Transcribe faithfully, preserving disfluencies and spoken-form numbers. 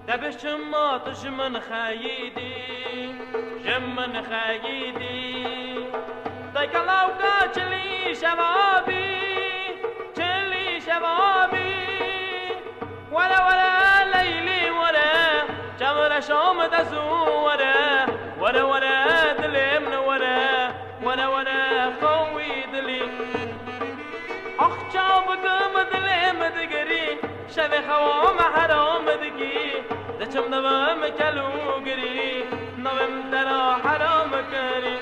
Şevê çima tu ji min xeyîdî, ji min xeyîdî. Te kelawka çilî şeva bî, çilî şeva bî. Were were Leylî were, çemre şam de zû were. Were were dilê min were, were were xewî dilî. Ax çav bikim dilê min digirî, şevê xewa me heram dikî. Diçim dibim kel û girî, navê min te ra heram kirî.